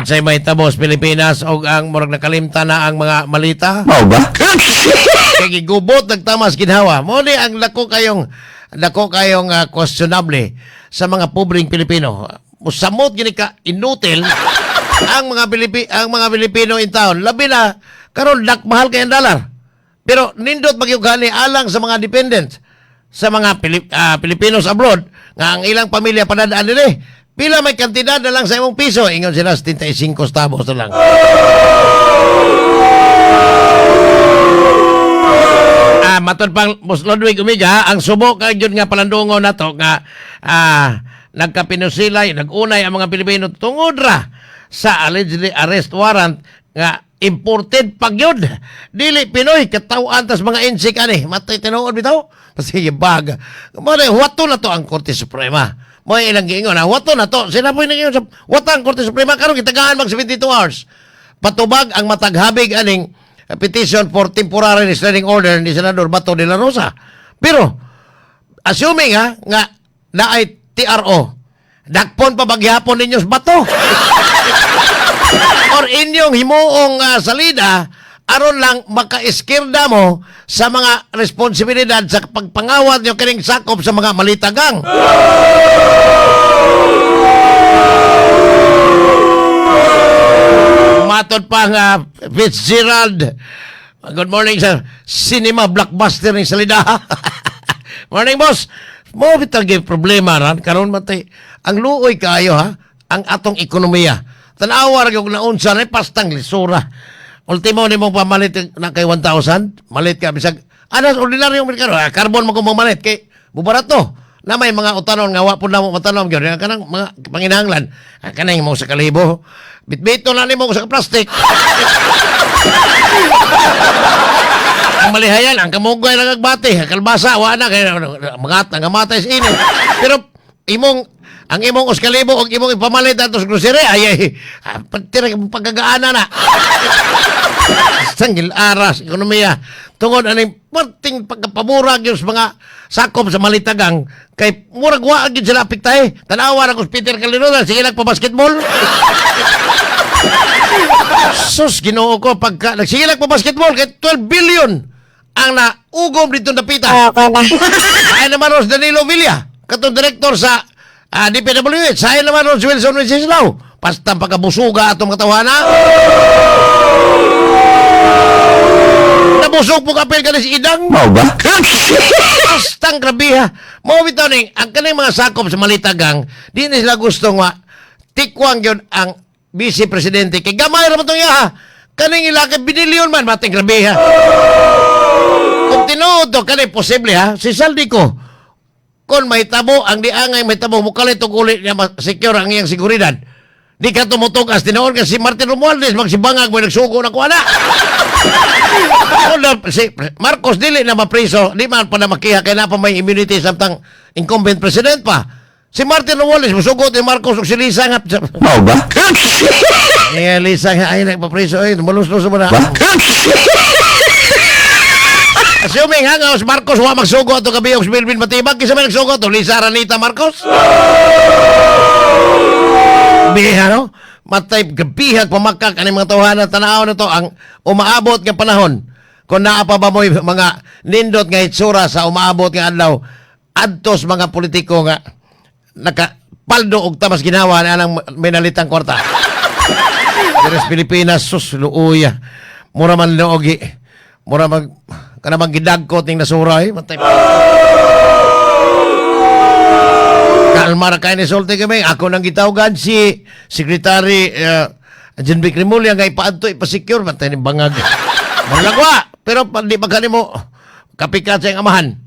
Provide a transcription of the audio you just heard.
Unsay mahitabo sa Pilipinas og ang murag nakalimta na ang mga malita? Mao ba? Kay gigubot nagtamas ginhawa. Mo ni ang dako kayong questionable sa mga pobreng Pilipino. Musamot gini ka inutil ang mga Pilipino in town. Labi na karon mahal kay ang dollar. Pero nindot magyud gani alang sa mga dependent sa mga Pilipinos abroad nga ang ilang pamilya padadaan dinhi. Pila may kantidad na lang sa imong piso? Ingon sila 75 centavos na lang. Matod pang Boss Ludwig Umiga, ang subo kay jud nga palandungon nato nga nagkapinusilay, nagunay ang mga Pilipino tungod ra sa allegedly arrest warrant nga imported pag yun. Dili Pinoy, katawan tas mga insik ani. Matay tinuod bitaw. Kasi bag. Mo na huwato na to ang Korte Suprema. Mo ilang giingon ha, huwato na to. Sila po yung sa huwata ang Korte Suprema karon gitagaan mag 72 hours. Patubag ang mataghabig aning petition for temporary restraining order ni Senador Bato de la Rosa. Pero assuming ha nga naay TRO, dakpon pa bagyapon ninyo sa Bato? Or inyong himuong salida aron lang maka-iskirda mo sa mga responsibilidad sa pagpangawat nyo kining sakop sa mga malitagang. Matod pa nga Fitzgerald. Good morning, sir. Cinema blockbuster ni salida. Morning, boss. Mo bitang gyud problema ran karon matay ang luoy kaayo ha ang atong ekonomiya. Tan-awa ra gyud naunsa na pastang lisura. Ultimo nimo pamalit na kay 1,000, malit ka bisag anas ordinaryong merkado, carbon mo kung mamalit kay bubarato. Na may mga utanon nga wa pud namo matanom gyud kanang mga panginahanglan. Kanang mo sa kalibo. Bitbito na nimo sa plastic. Ang malihayan, ang kamugay lang agbate, ang kalbasa, wa na kay mga ang matay sa init. Pero imong ang imong uskalibo og imong ipamalit ato sa grocery ay ay tira pagkagaana na. Sanggil aras ekonomiya tungod aning perting pagkapamurag yun sa mga sakop sa malitagang kay murag wa gyud sila apektahe. Tan-awa ra ko si Peter Calderon, sige lang pa basketball. Sus, Ginoo ko pagka nagsige lang pa basketball kay 12 billion ang naugom dito napita. Okay na. Ay naman Ros Danilo Villa, katong direktor sa DPWH. Ay naman Ros Wilson Wenceslao. Pastang pagkabusuga atong katawana. Nabusog po kapil ka ni si Idang. Mao ba? Bastang grabe ha. Mao bitaw ning ang kaning mga sakop sa Malitagang, di na sila gusto nga tikwang yun ang vice presidente. Kay gamay ra man tong iya ha. Kaning ila kay binilyon man mating grabe ha. Kung tinuod to kani posible ha, si Zaldy Co kung mahitabo ang diangay mahitabo mukalit og uli niya secure ang iyang seguridad. Di ka tumutugas tinuod kasi si Martin Romualdez magsibangag mo nagsugo na kuana. Wala, si Marcos dili na mapriso, di man pa na makiha kay na pa may immunity samtang incumbent president pa. Si Martin Romualdez musugot ni Marcos og si Lisa nga. Mao ba? Eh, Lisa nga ay nagpapriso ay maluslos mo na. Ba? Assuming ha nga si Marcos wa magsugo ato gabi og si Melvin Matibag kinsa may nagsugo to Lisa Ranita Marcos. Biha no? Matay gabihag pamakak ani mga tawhana, tanaw na to ang umaabot nga panahon. Kung naa pa ba mo'y mga nindot nga itsura sa umaabot nga adlaw adtos mga politiko nga nakapaldo og tamas ginawa na anang minalitang kwarta. Diri sa Pilipinas, sus, luuya. Mura man loogi. Mura mag kana mang gidagkot ning nasura eh. Matay. Kalma ra kay ni sulti kami. Ako nang gitawgan si Secretary John Vic Remulla nga ipaadto ipasecure matay ni bangag. Malagwa pero di pa mo kapikat sa iyang amahan.